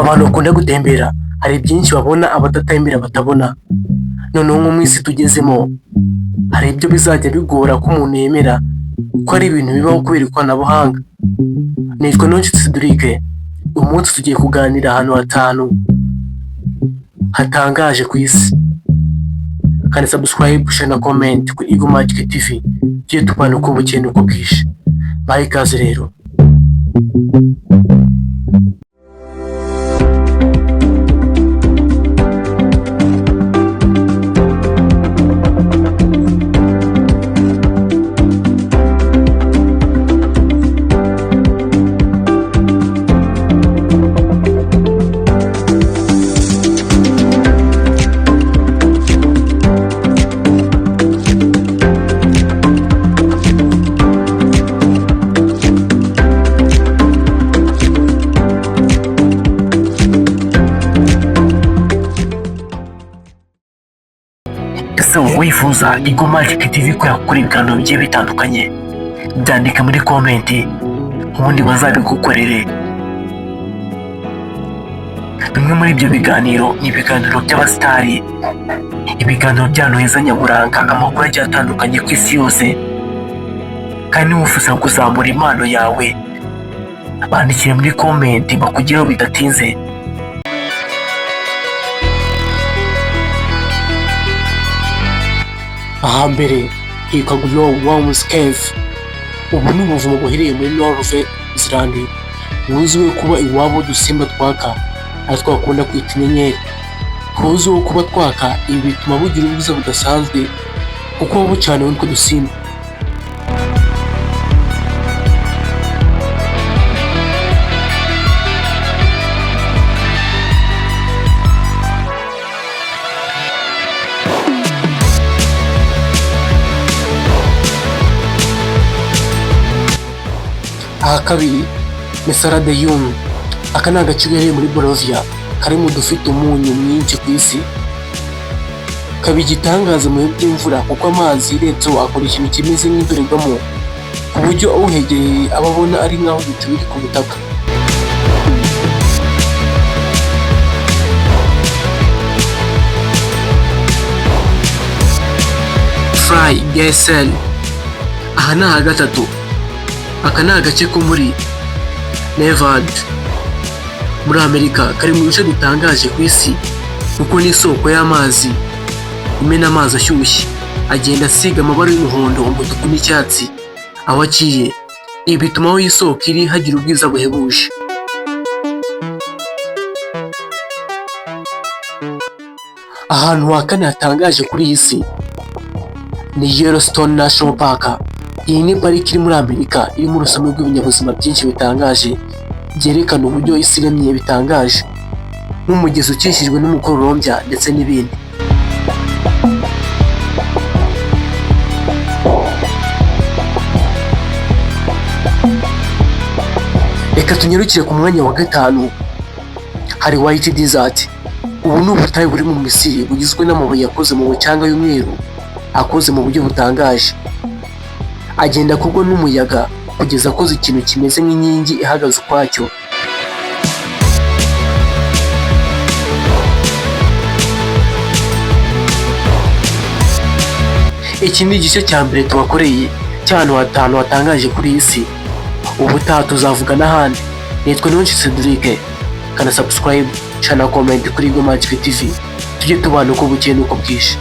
Abantu bakunda gutembera hari byinshi babona abadatembera batabona. Noneho nko mu isi tugezemo, hari ibyo bizajya bigora ko umuntu yemera ko ari ibintu bibaho kubera ikoranabuhanga. Nitwa Niyonshuti Cedric, uyu munsi tugiye kuganira ahantu hatanu hatangaje ku isi. Kandi subscribe, share na comment kuri Eagle Magic TV, tujye tubana uko bukeye n'uko bwije. Bahe ikaze rero. Ese wowe wifuza Eagle Magic TV ko yakora ibiganiro bigiye bitandukanye? Byandike muri comment, ubundi bazabigukorere. Bimwe muri ibyo biganiro ni ibiganiro by'abasitari, ibiganiro by'ahantu heza nyaburanga, amakuru agiye atandukanye ku isi yose. Kandi niba wifuza kuzamura impano yawe, bandikire muri comment bakugereho bidatinze. Ahambere hitwa Glow Worms Cave. Ubu ni ubuvumo buherereye muri Norve Zealand, buzwiho kuba iwabo w'udusimba twaka, ari two bakunda kwita inyenyeri. Buzwiho kuba twaka, ibi bituma bugira ubwiza budasanzwe kuko buba bucaniwe n'utwo dusimba. Aha kabiri ni Salar de Uyuni. Aka ni agace gaherereye muri Bolivia, kari mu dufite umunyu mwinshi ku isi. Kaba igitangaza mu bihe by'imvura kuko amazi yiretseho akora ikintu kimeze nk'indorerwamo, ku buryo uhegereye aba abona ari nk'aho ibicu biri ku butaka. Fly Geyser. Aha ni aha gatatu. Aka ni agace ko muri Nevada muri Amerika, kari mu bice bitangaje ku isi kuko ni isoko y'amazi imena amazi ashyushye agenda asiga amabara y'umuhondo, umutuku n'icyatsi aho aciye. Ibi bituma aho isoko iri hagira ubwiza buhebuje. Ahantu ha kane hatangaje kuri iyi si ni Yellowstone National Park. Iyi ni pariki iri muri Amerika, irimo urusobe rw'ibinyabuzima byinshi bitangaje byerekana uburyo isi iremye bitangaje, nk'umugezi ukikijwe n'umukororombya ndetse n'ibindi. Reka tunyarukire ku mwanya wa gatanu, hari White Desert. Ubu ni ubutayu buri mu Misiri bugizwe n'amabuye yakoze mu mucanga y'umweru, akoze mu buryo butangaje, agenda akorwa n'umuyaga kugeza akoze ikintu kimeze nk'inkingi ihagaze ukwacyo. Iki ni igice cya mbere tubakoreye cy'ahantu hatanu hatangaje kuri iyi si. Ubutaha tuzavuga n'ahandi. Nitwa Niyonshuti Cedric. Kana subscribe, share na comment kuri Eagle Magic TV. Tujye tubana uko bukeye n'uko bwije.